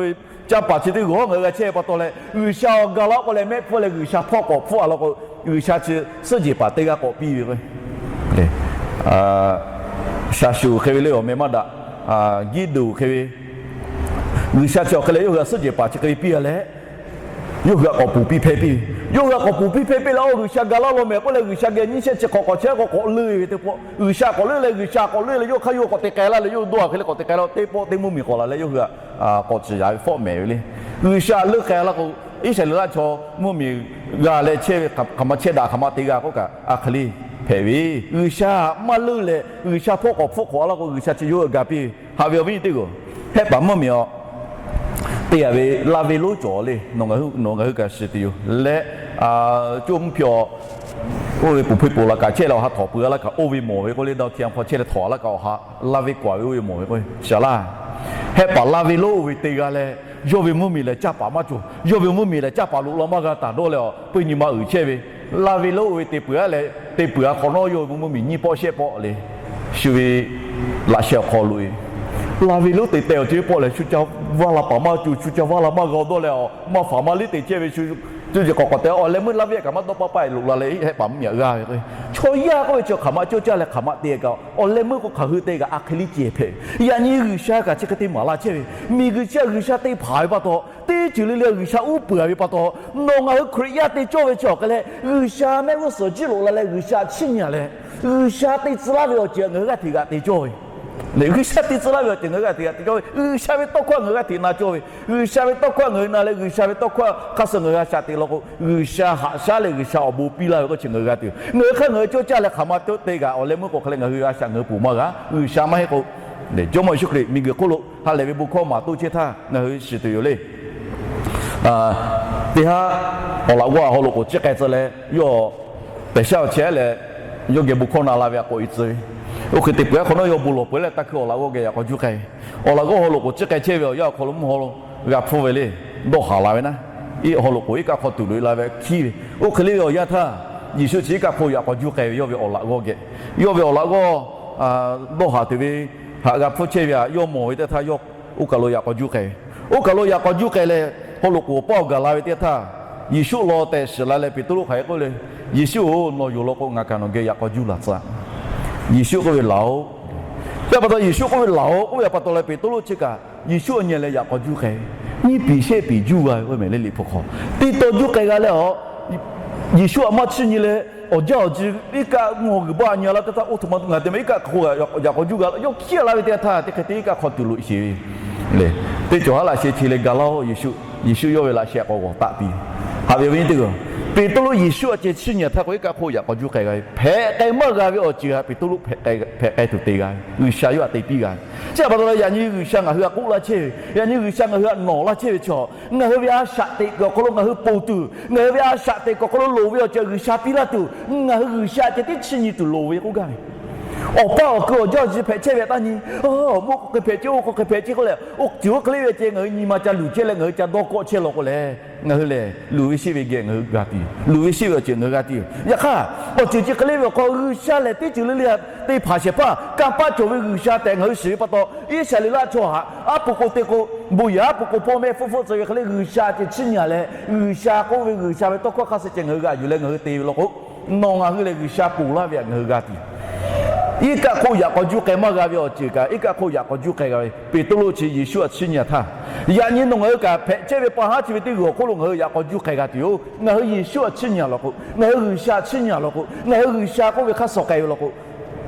paˍ chi teˇ g'awˬ ngaˬ hui g'a chehˇ ve pa taw leh, G'uiˬsha awˬ ga laˇ k'o leh mehˆ hpfuhˇ leh G'uiˬsha hpawˇ k'awꞈ hpfuhˆ-a law k'o, G'uiˬsha chi suhˉ jehˬ paˍ teˇ g'aˇ k'awꞈ piˇ ve k'o, shaˍshuˍ hk'e ve le awˬ meh maˇ daꞈ, Giˇdeˍonˍ hk'e ve, G'uiˬsha chi awˬ hk'e leh yawˇ hui htaꞈ suhˉ jehˬ paˍ chi hk'e ve piˇ-a leh, yawˇ hui htaꞈ k'awꞈ ponˬ piˇ hpehˇ piˇ ve. Yawˇ hui htaꞈ k'awꞈ ponˬ piˇ hpehˇ piˇ leh, oˇ G'uiˬsha ga laˇ law mehˍ k'oˆ leh, G'uiˬsha geh nyiˇ shehˆ chi hk'awꞈ k'awꞈ chehˇ k'o k'awꞈ leuˆ ve teˇ pawˆ, G'uiˬsha k'awꞈ leuˆ leh, G'uiˬsha k'awꞈ leuˆ leh yawˇ hk'aˇ yawˇ k'awꞈ te k'ai laˇ leh, yawˇ hui dawˇ-a hk'e le k'awꞈ te k'ai laˇ, teˇ pawˆ teˇ mvuhˇmiˬ k'awꞈ la leh yawˇ hui htaꞈ k'awꞈ ciˍ yaꞈ ve fawˉ mehˍ ve le. G'uiˬsha leuˆ k'ai laˇ k'o, Iˉsaˍreˍlaˆ chaw mvuhˇmiˬ g'a leh chehˇ ve hk'aˬ ma chehˇ daꞈ hk'aˬ ma te g'a k'oˆ kaꞈ a hk'e le hpehꞈ ve. G'uiˬsha maˇ leuˆ leh G'uiˬsha hpawˇ k'awꞈ hpfuhˆ hk'awꞈ-a laˇ k'o, G'uiˬsha chi yawˇ hui ga piˇ ve. Haꞈ ve awˬ viˉ nyi teˇ g'aˇ, Hehˆ paˍ mvuhˇmiˬ-aw, te yaꞈ ve laˇ ve lonˉ cawˬ le. Nawˬ ngaˬ hui kaꞈ shiˍ tuˬ yoˬ leh, coˇ mvuhˇ hpi-aw, oˇ ve poˬ hpe poˬ laꞈ kaꞈ chehˇ leh awˬ ha htawnˍ peuˬ-a laˇ kaꞈ, oˇ ve mawˬ ve k'oˆ le, dawˇ hti a hk'aw chehˇ leh htawnˍ-a laˇ kaꞈ awˬ ha laˇ ve k'awˍ ve oˇ ve mawˬ ve k'oˆ ve shaˍ laˇ. Hehˆ paˍ laˇ ve lonˉ oˇ ve te g'a leh, yawˇ ve mvuhˇmiˬ lehˬ caˇ paˍ maˇ cawˬ. Yawˇ ve mvuhˇmiˬ lehˬ caˇ paˍ loꞈ la maˇ g'a taˍ dawˇ leh, awˬ peu nyi ma uiˍ chehˇ ve, laˇ ve lonˉ oˇ ve te peuˬ-a leh, te peuˬ-a hk'awꞈ nawˉ yawˇ ve mvuhˇmiˬ nyiˇ pawˆ shehˆ pawˆ le. Shu ve laꞈ sheh awˬ hk'aw loꞈ-e, Laˇ ve lonˉ te teh awˬ ceuˬ pawˆ lehˬ, shu ca vaˇ la paˍ maˇ co, shu ca vaˇ la maˇ g'a dawˇ leh, awˬ maˇ faˍ maˇ liˇ te chehˇ ve shu, co ceuˬ k'awꞈ k'awꞈ te, awˬ leh meuˇ laˇ ve kaꞈ maˇ dawˇ paˇ paˇ loꞈ la leh, hehˆ paˍ mvuhˇ miˬ aꞈ g'aˇ ve k'o, chaw yaˇ k'oˆ ve chi hk'aˬ ma cawˇ caˇ leh hk'aˬ ma te kaꞈ, awˬ leh meuˇ k'o hk'aˬ hui te kaꞈ a hk'e liˇ ceh hpehꞈ ve. Yaꞈ nyi G'uiˬsha kaꞈ chi hk'e te maˍ laˇ chehˇ ve, miˬguiˬ chi G'uiˬsha te hpanˍ ve pa taw, teˇ ceuˬ le le G'uiˬsha uˉ peunˍ ve pa taw, nawˬ ngaˬ hui Hkriꞈ yaˇ te cawˇ ve chi awˬ hk'e leh, G'uiˬsha mehˆ g'uˇ suhˍ jiˇ loꞈ la leh G'uiˬsha chiˇ nyi leh, G'uiˬsha te tcuh laˇ ve awˬ ceuˬ ngaˬ hui g'aˇ hteꞈ g'aꞈ te cawˇ ve. Leh G'uiˬsha te tcuh laˇ ve awˬ ceuˬ ngaˬ hui g'aˇ hteꞈ g'aꞈ te cawˇ ve. G'uiˬsha ve tawˇ hkawˇ ngaˬ hui g'aˇ hteꞈ na cawˇ ve. G'uiˬsha ve tawˇ hkawˇ ngaˬ hui na leh, G'uiˬsha ve tawˇ hkawˇ hk'aˇ suh ngaˬ hui a shaꞈ teꞈ law k'o, G'uiˬsha haꞈ shaˉ leh G'uiˬsha awˬ bon piˇ laˇ ve k'o chi ngaˬ hui g'a tuˬ. Ngaˬ hui hk'aˇ ngaˬ hui cawˇ caˇ leh hk'aˬ ma cawˇ te kaꞈ, awˬ leh meuˇ k'o hk'aˬ leh ngaˬ hui a shaꞈ ngaˬ hui ponˬ maˇ g'a. G'uiˬsha maˇ heˆ k'o, Jawˇmawˇ Yeˍsuˆ Hkriꞈ miˬguiˬ hk'oˆ lo ha lehˬ ve bon hkawˇ maˍ toˇ chehˇ htaˇ ngaˬ hui shiˍ tuˬ yoˬ le. Teˇ haˉ awˬ laꞈ g'awˇ awˬ hk'aw lo k'oˍ ciˇ k'ai tcuh leh, yawˇ pehˬ shaˉ awˬ chehˇ leh, yawˇ geh bon hkawˇ na la ve a k'awꞈ e tcuh ve. Oˇ hk'e te peuˬ a hk'awꞈ nawˉ, yawˇ bon lawˬ peuˬ leh taˇ hkuiˇ awˬ laꞈ g'awˇ geh yaꞈ k'aw juˇ k'ai ve. Awˬ laꞈ g'awˇ awˬ hk'aw lo k'oˍ ciˇ k'ai chehˇ ve awˬ yanˇ awˬ hk'aw lo mvuhˇ haw lo g'a hpfuhˇ ve le. Dawˇ haˍ la ve naˉ, iˉ awˬ hk'aw lo k'oˍ iˉ kaˆ hk'aw tuˬ loꞈ e la ve hkiˉ ve. Oˇ hk'e le ve awˬ yanˇ htaˇ, Yeˍsuˆ chi iˉ kaˆ hk'oˆ yaꞈ k'aw juˇ k'ai ve, yawˇ ve awˬ laꞈ g'awˇ geh. Yawˇ ve awˬ laꞈ g'awˇ dawˇ haˍ tuˬ ve htaꞈ g'a hpfuhˇ chehˇ ve htaꞈ yawˇ mawˬ ve teˇ htaˇ, yawˇ oˇ kaˬ lo yaꞈ k'aw juˇ k'ai ve. Oˇ kaˬ lo yaꞈ k'aw juˇ k'ai leh, haw loꞈ k'oˍ awˬ paˇ awˬ gaˬ la ve teˇ htaˇ, Yeˍsuˆ law tehꞈ shiˍ la leh Peˍtruˆ hk'aˬ hk'e k'oˆ le, Yeˍsuˆ-oˬ, nawˬ yonˍ law k'o ngaˬ kaꞈ nawˬ geh yaꞈ k'aw juˇ laˬ tcuh. Yeˍsuˆ k'oˆ ve, Laˬ-oꞈ. Chi pa taw Yeˍsuˆ k'oˆ ve, Laˬ-oꞈ k'oˆ ve pa taw leh Peˍtruˆ chi kaꞈ Yeˍsuˆ nyi leh yaꞈ k'aw juˇ k'ai ve. Nyiˇ piˍ shehˆ piˍ juˇ g'a ve k'oˆ mehˍ le, Liꞈ hpu hk'aw. Teˇ taw juˇ k'ai g'a leh, Yeˍsuˆ htaꞈ maˇ chiˇ nyi leh, awˬ jaˇ awˬ ji iˉ kaˆ ngaw g'uiˬ baˆ nyi la teˇ htaˇ, oˇ htoꞈ ma ngaˬ te ma iˉ kaˆ hk'aw yaꞈ k'aw juˇ g'a la, yawˇ hkiˉ la ve teˇ htaˇ, teˇ hk'e te iˉ kaˆ hk'aw tuˬ loꞈ sheˍ ve le. Teˇ cawˬ haˉ laꞈ sheh che leh ga laˇ-oˆ, Yeˍsuˆ, Yeˍsuˆ yawˇ ve laꞈ sheh k'awꞈ g'awˬ taˆ piˇ. Haꞈ ve awˬ viˉ nyi teˇ hpaˍ-oˬ, Peˍtruˆ Yeˍsuˆ htaꞈ ceh chiˇ nyi htaˇ k'o iˉ kaˆ hk'oˆ yaꞈ k'aw juˇ k'ai g'a ve. Hpehꞈ k'ai maˇ g'a ve awˬ ceuˬ htaꞈ Peˍtruˆ hpehꞈ k'ai tuˬ te g'a ve. G'uiˬsha yawˇ htaꞈ te piˇ g'a ve. Chi pa taw leh yaꞈ nyi G'uiˬsha ngaˬ hui htaꞈ k'oˆ laˇ chehˇ ve, yaꞈ nyi G'uiˬsha ngaˬ hui htaꞈ nawˬ laˇ chehˇ ve chaw, ngaˬ hui ve a shaꞈ teꞈ kuiˬ awˬ hk'aw lo ngaˬ hui ponˬ tuˬ, ngaˬ hui ve a shaꞈ teꞈ kuiˬ awˬ hk'aw lo loˍ ve awˬ ceuˬ G'uiˬsha piˇ laˇ tuˬ, ngaˬ hui G'uiˬsha ceh tiˉ chiˇ nyi tuˬ loˍ ve k'oˆ gaˇ ve. Awˬ paˇ awˬ kui awˬ jaˇ awˬ ji hpehꞈ chehˇ ve htaꞈ taˇ nyi. Oˇ k'o hk'e hpehꞈ chehˇ, oˇ k'o hk'e hpehꞈ chehˇ k'oˆ leh, oˇ ceuˬ oˇ hk'e le ve ceh ngaˬ hui nyi ma ca luˬ chehˇ leh ngaˬ hui ca dawˇ kawˆ chehˇ law k'o leh, ngaˬ hui lehˬ luˬ ve sheˆ ve geh ngaˬ hui g'a tuˬ yoˬ. Luˬ ve sheˆ ve awˬ ceuˬ ngaˬ hui g'a tuˬ yoˬ. Yaꞈ hk'aˇ, awˬ ceuˬ chi hk'e le ve awˬ hk'aw G'uiˬsha lehˬ teˇ ceuˬ le le htaꞈ te hpanˍ shehˍ hpaˇ kanˇ paˆ cawˬ ve G'uiˬsha tehꞈ ngaˬ hui shiˍ ve pa taw, Iˉsaˍreˍlaˆ chaw htaꞈ aˉ pu k'o te k'o, bon yehˬ aˉ pu k'o hpawˇ mehˆ hpfuhˇ hpfuhˆ tcuh ve hk'e le G'uiˬsha ceh chiˇ nyi leh, G'uiˬsha k'oˆ ve G'uiˬsha ve tawˇ hkawˇ hk'a suh ceh ngaˬ hui g'aꞈ yuˬ leh ngaˬ hui te ve law k'o, nawˬ ngaˬ hui lehˬ G'uiˬsha ponˬ laˇ ve htaꞈ ngaˬ hui g'a tuˬ yoˬ. Iˉ kaˆ hk'oˆ yaꞈ k'aw juˇ k'ai maˇ g'a ve awˬ ceuˬ kaꞈ, iˉ kaˆ hk'oˆ yaꞈ k'aw juˇ k'ai g'a ve Peˍtruˆ chi Yeˍsuˆ htaꞈ chiˇ nyi htaˇ, yaꞈ nyi nawˬ ngaˬ hui kaꞈ hpehꞈ chehˇ ve pa haˉ chi ve teˇ g'uiˬ awˬ hk'oˆ lo ngaˬ hui yaꞈ k'aw juˇ k'ai g'a tuˬ yoˬ. Ngaˬ hui Yeˍsuˆ htaꞈ chiˇ nyi law k'o, ngaˬ hui G'uiˬsha chiˇ nyi law k'o, ngaˬ hui G'uiˬsha k'oˆ ve hk'aˇ suh k'ai ve law k'o,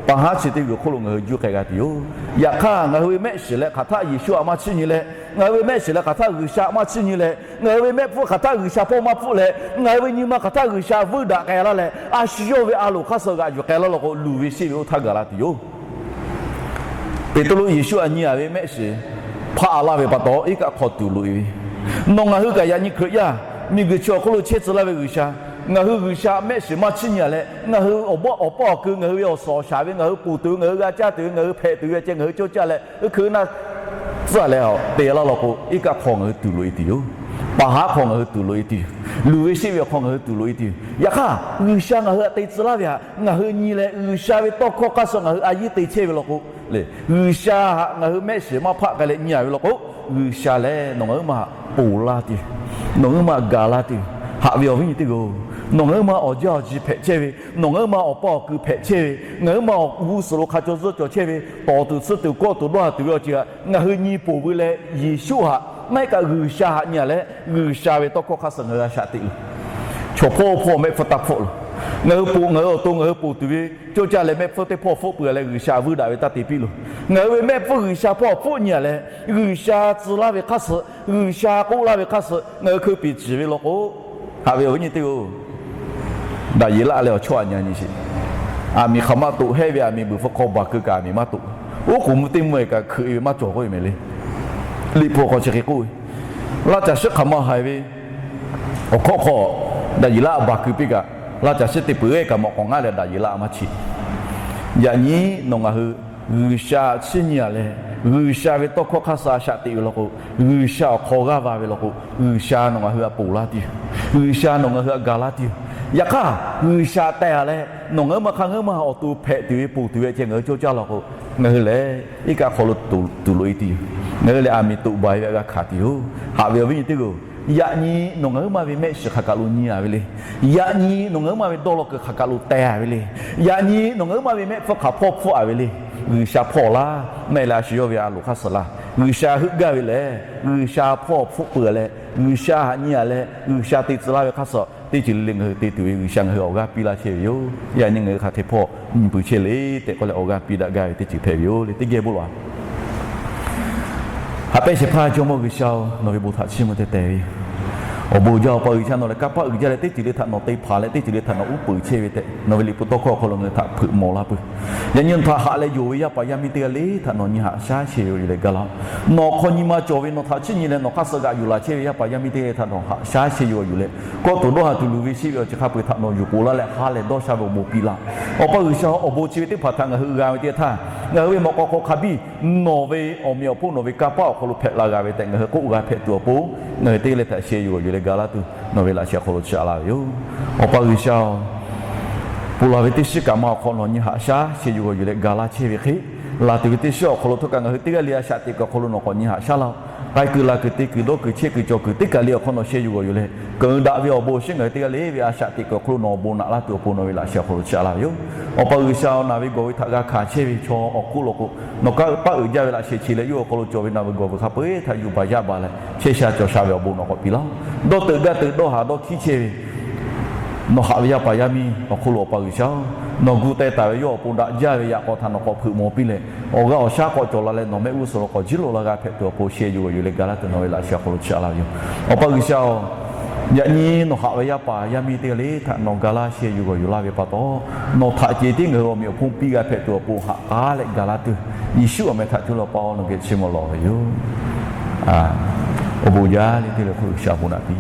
pa haˉ chi teˇ g'uiˬ awˬ hk'oˆ lo ngaˬ hui juˇ k'ai g'a tuˬ yoˬ. Yaꞈ hk'aˇ, ngaˬ hui ve mehˆ shiˍ leh hk'aˬ htaˆ Yeˍsuˆ htaꞈ maˇ chiˇ nyi leh, ngaˬ hui ve mehˆ shiˍ leh hk'aˬ htaˆ G'uiˬsha maˇ chiˇ nyi leh, ngaˬ hui ve mehˆ hpfuhˇ hk'aˬ htaˆ G'uiˬsha hpawˇ maˇ hpfuhˆ leh, ngaˬ hui ve nyi ma hk'aˬ htaˆ G'uiˬsha vuiˇ daꞈ k'ai laˇ leh, a shu yawˇ ve a loˍ hk'aˇ suh g'aꞈ yuˬ k'ai laˇ law k'o, luˬ ve sheˆ ve oˇ htaˇ gaˬ la tuˬ yoˬ. Peˍtruˆ Yeˍsuˆ htaꞈ nyi a ve mehˆ shiˍ hpaˆ laˇ ve pa taw, iˉ kaˆ hk'aw tuˬ loꞈ e ve. Nawˬ ngaˬ hui kaꞈ yaꞈ nyi Hkriꞈ yaˇ miˬguiˬ chi awˬ hk'oˆ lo chehˇ tcuh laˇ ve G'uiˬsha, ngaˬ hui G'uiˬsha mehˆ shiˍ maˇ chiˇ nyi a leh, ngaˬ hui awˬ baˆ awˬ paˇ awˬ kui, ngaˬ hui ve awˬ suhˍ awˬ shaˍ ve, ngaˬ hui ponˬ tuˬ ve, ngaˬ hui g'a caˇ tuˬ ve, ngaˬ hui hpehꞈ tuˬ ve ceh ngaˬ hui cawˇ caˇ leh, oˇ hk'e naˇ tcuhˉ leh te laˇ law k'o, iˉ kaˆ hk'aw ngaˬ hui tuˬ loꞈ e tuˬ yoˬ. Pa haˉ hk'aw ngaˬ hui tuˬ loꞈ e tuˬ yoˬ. Luˬ ve sheˆ ve awˬ hk'aw ngaˬ hui tuˬ loꞈ e tuˬ yoˬ. Yaꞈ hk'aˇ, G'uiˬsha ngaˬ hui htaꞈ te tcuh laˇ ve htaꞈ ngaˬ hui nyi leh, G'uiˬsha ve tawˇ hkawˇ hk'aˇ suh ngaˬ hui a yiˉ te chehˇ ve law k'o, G'uiˬsha htaꞈ ngaˬ hui mehˆ shiˍ maˇ hpaˆ k'ai leh nyi a ve law k'o, G'uiˬsha lehˬ nawˬ ngaˬ hui maˇ ponˬ laˇ tuˬ, nawˬ ngaˬ hui maˇ gaˬ laˇ tuˬ. Haꞈ ve awˬ viˉ nyi teˇ g'aˇ-oˬ, nawˬ ngaˬ hui maˇ awˬ jaˇ awˬ ji hpehꞈ chehˇ ve, nawˬ ngaˬ hui maˇ awˬ paˇ awˬ kui hpehꞈ chehˇ ve, ngaˬ hui maˇ awˬ g'uˇ suhˍ lo hk'a caw zuhˇ cawˬ chehˇ ve, tawˍ tuˬ tsuhˇ tuˬ kawˆ tuˬ dawˇ haˍ tuˬ ve awˬ ceuˬ htaꞈ ngaˬ hui nyi ponˬ veu leh, Yeˍsuˆ htaꞈ maˇ heˆ kaꞈ G'uiˬsha htaꞈ nyi a leh, G'uiˬsha ve tawˇ hkawˇ hk'aˇ suh ngaˬ hui a shaꞈ teꞈ ve. Chaw hpawˇ hpawˇ mehˆ hpfuhˇ taˇ hpfuhˆ loˬ. Ngaˬ hui ponˬ, ngaˬ hui awˬ to ngaˬ hui ponˬ tuˬ ve cawˇ caˇ leh mehˆ hpfuhˇ teˇ hpawˇ hpfuhˆ peuˬ a leh G'uiˬsha vuiˇ daꞈ ve taˇ te piˇ loˬ. Ngaˬ hui ve mehˆ hpfuhˇ G'uiˬsha hpawˇ hpfuhˆ nyi a leh, G'uiˬsha tcuh laˇ ve hk'aˇ suh, G'uiˬsha k'oˆ laˇ ve hk'aˇ suh ngaˬ hui hkui piˍ ciˍ ve law k'o, haꞈ ve awˬ viˉ nyi teˇ g'aˇ-oˬ, Daˍyeˍlaˆ leh awˬ chawˇ aꞈ nyi nyi sheˍ. Aˬ miˍ hk'aˬ maˇ toꞈ hehˇ ve, aˬ miˍ buiˬ hpu hk'aw baˬ keu kaꞈ aˬ miˍ maˇ toꞈ. Oˉ k'oˍ mvuh teˇ mvuh e kaꞈ hkeuꞈ e ve maˇ cawˬ k'oˆ ve mehˍ le. Liꞈ hpu hk'aw chi hk'e k'oˆ ve, laˇ caˬ shiˉ hk'aˬ ma haiˬ ve awˬ hk'awꞈ hk'aw Daˍyeˍlaˆ baˬ keu piˇ kaꞈ, laˇ caˬ shiˉ teˇ peuˬ g'ehˇ kaꞈ mawꞈ k'awꞈ ngaˉ leh Daˍyeˍlaˆ maˇ cheꞈ. Yaꞈ nyi nawˬ ngaˬ hui G'uiˬsha chiˇ nyi a leh, G'uiˬsha ve tawˇ hkawˇ hk'aˇ suh a shaꞈ teꞈ ve law k'o, G'uiˬsha awˬ hk'aw g'aˇ va ve law k'o, G'uiˬsha nawˬ ngaˬ hui htaꞈ ponˬ laˇ tuˬ yoˬ. G'uiˬsha nawˬ ngaˬ hui htaꞈ gaˬ laˇ tuˬ yoˬ. Yaꞈ hk'aˇ, G'uiˬsha teh a leh nawˬ ngaˬ huiˉ ma hk'aˇ ngaˬ huiˉ ma awˬ to hpehꞈ tuˬ ve ponˬ tuˬ ve ceh ngaˬ hui cawˇ caˇ law k'o, ngaˬ hui lehˬ iˉ kaˆ hk'aw lo tuˍ loꞈ e tuˬ yoˬ. Ngaˬ hui lehˬ aˬ miˍ toꞈ baˬ ve g'a hkanˍ tuˬ yoˬ. Haꞈ ve awˬ viˉ nyi teˇ hpaˍ-oˬ, yaꞈ nyi nawˬ ngaˬ huiˉ ma ve mehˆ shiˍ hk'aˬ kaˬ lo nyi a ve le. Yaꞈ nyi nawˬ ngaˬ huiˉ ma ve dawˇ law kuiˬ hk'aˬ kaˬ lo teh a ve le. Yaꞈ nyi nawˬ ngaˬ huiˉ ma ve mehˆ hpfuhˇ hk'aˬ hpawˇ hpfuhˆ a ve le. G'uiˬsha hpawˇ laˇ, na e leh a shu yawˇ ve a loˍ hk'aˇ suh laˇ. G'uiˬsha heuˆ gaˇ ve lehˬ, G'uiˬsha hpawˇ hpfuhˆ peuˬ leh, G'uiˬsha haꞈ nyi a leh G'uiˬsha te tcuh laˇ ve hk'aˇ suh teˇ ceuˬ le le ngaˬ hui te tuˬ ve G'uiˬsha ngaˬ hui awˬ g'aˇ piˇ laˇ chehˇ ve yoˬ. Yaꞈ nyi ngaˬ hui hk'aˬ hk'e hpawˇ nyi peuˬ chehˇ le tehꞈ k'oˆ leh awˬ g'aˇ piˇ daꞈ gaˇ ve teˇ ceuˬ hpehꞈ ve yoˬ le. Teˇ geh bon lawˬ a Haꞈ pehnˇ shehˍ hpaˇ Jawˇmawˇ G'uiˬsha-oˬ, nawˬ ve bon htaꞈ chiˇ mvuh te tehˬ ve yoˬ. Awˬ bon jaˇ, Awˬ pa G'uiˬsha, nawˬ lehˬ kanˇ paˆ uiˍ jaˇ leh teˇ ceuˬ le htaꞈ nawˬ te hpanˍ leh teˇ ceuˬ le htaꞈ nawˬ uˉ peunˍ chehˇ ve tehꞈ nawˬ ve liꞈ hpu tawˇ hkawˇ awˬ hk'aw lo ngaˬ hui htaꞈ hpeuꞈ mawˬ laˇ peuˬ. Yaꞈ nyi nawˬ htaꞈ haꞈ leh yonˍ ve yaˇ paˍ yaˇ miˇ teˇ g'aˇ le htaꞈ nawˬ nyi haꞈ shaˉ sheh yuˬ yuˬ leh ga laˇ-oˆ. Nawˬ hk'aw nyi ma cawˬ ve nawˬ htaꞈ chiˇ nyi leh nawˬ hk'aˇ suh g'aꞈ yuˬ laˬ chehˇ ve yaˇ paˍ yaˇ miˇ teˇ g'aˇ le htaꞈ nawˬ haꞈ shaˉ sheh yuˬ yuˬ leh, kawˆ tuˬ dawˇ haˍ tuˬ luˬ ve sheˆ ve awˬ ceuˬ hk'a peu-eˬ htaꞈ nawˬ yuˬ poˬ laˇ leh ha lehˬ dawˇ sha ve awˬ bon piˇ laˇ. Awˬ pa G'uiˬsha, awˬ bon chi ve teˇ hpaˍ htaꞈ ngaˬ hui g'a ve teˇ htaˇ, ngaˬ hui ve mawꞈ k'aw hk'aw hk'a biˇ nawˬ ve awˬ meꞈ awˬ hponˇ nawˬ ve kanˇ paˆ awˬ hk'aw lo hpehꞈ la g'a ve tehꞈ ngaˬ hui k'oˆ g'a hpehꞈ tuˬ awˬ pon, ngaˬ hui teˇ g'aˇ le htaꞈ sheh yuˬ g'awˬ yuˬ leh ga laˇ tuˬ nawˬ ve laꞈ sheh awˬ hk'aw lo chi a laˇ ve yoˬ. Awˬ pa G'uiˬsha-oˬ, ponˬ laˬ ve teˇ shiˉ kaꞈ ma awˬ hk'aw nawˬ nyi haꞈ shaˉ sheh yuˬ g'awˬ yuˬ leh ga laˇ chehˇ ve hk'e, laˬ tuˬ ve teˇ shiˉ awˬ hk'aw lo htawˇ kaꞈ ngaˬ hui teˇ g'aˇ le a shaꞈ teꞈ kuiˬ awˬ hk'aw lo nawˬ k'awꞈ nyi haꞈ shaˉ laˇ-oˆ. K'ai kuiˬ laˬ kuiˬ te kuiˬ dawˇ kuiˬ chehˇ kuiˬ cawˬ kuiˬ teˇ kaˬ le awˬ hk'aw nawˬ sheh yuˬ g'awˬ yuˬ leh, keunˍ daꞈ ve awˬ bon awˬ shinˉ ngaˬ hui teˇ g'aˇ le ve a shaꞈ teꞈ kuiˬ awˬ hk'aw lo nawˬ awˬ bon naꞈ laˇ tuˬ awˬ pon nawˬ ve laꞈ sheh awˬ hk'aw lo chi a laˇ ve yoˬ. Awˬ pa G'uiˬsha-oˬ, naˬ ve gawˬ ve htaꞈ g'a hkanˍ chehˇ ve chaw awˬ hk'oˆ lo k'o, nawˬ kanˇ paˆ uiˍ jaˇ ve laꞈ sheh chi leh yawˇ awˬ hk'aw lo cawˬ ve naˬ ve gawˬ ve hk'a peu-eˬ htaꞈ yuˬ baˬ yaˇ baˬ leh chehˇ sha cawˬ sha ve awˬ bon nawˬ k'awꞈ piˇ laˇ-oˆ. Dawˇ teuꞈ gaˇ teuꞈ dawˇ haˍ dawˇ hkiˉ chehˇ ve nawˬ haꞈ ve yaˇ paˍ yaˇ miˇ awˬ hk'oˆ lo Awˬ pa G'uiˬsha-oˬ, nawˬ gu teh taˍ ve yawˇ awˬ pon daꞈ jaˇ ve yaꞈ k'aw htaꞈ nawˬ k'awꞈ hpeuꞈ maw piˇ leh, awˬ g'aˇ awˬ shaˉ k'awꞈ cawˬ la leh nawˬ mehˆ g'uˇ suhˍ lo k'awꞈ jiˇ lo laˇ g'a hpehꞈ tuˬ awˬ pon sheh yuˬ g'awˬ yuˬ leh ga laˇ tuˬ nawˬ ve laꞈ sheh awˬ hk'aw lo chi a laˇ ve yoˬ. Awˬ pa G'uiˬsha-oˬ, yaꞈ nyi nawˬ haꞈ ve yaˇ paˍ yaˇ miˇ teˇ g'aˇ le htaꞈ nawˬ ga laˇ sheh yuˬ g'awˬ yuˬ laˇ ve pa taw, nawˬ htaꞈ ceˬ tiˉ ngaˬ hui awˬ meꞈ awˬ hponˇ piˇ g'a hpehꞈ tuˬ awˬ pon haꞈ k'aˉ leh ga laˇ tuˬ, Yeˍsuˆ awˬ meh htaꞈ cuˇ leh Awˬ pa-oˬ, nawˬ geh chiˇ mvuh lawˬ ve yoˬ. Awˬ bon jaˇ le teˇ le hk'oˆ G'uiˬsha bon naꞈ piˇ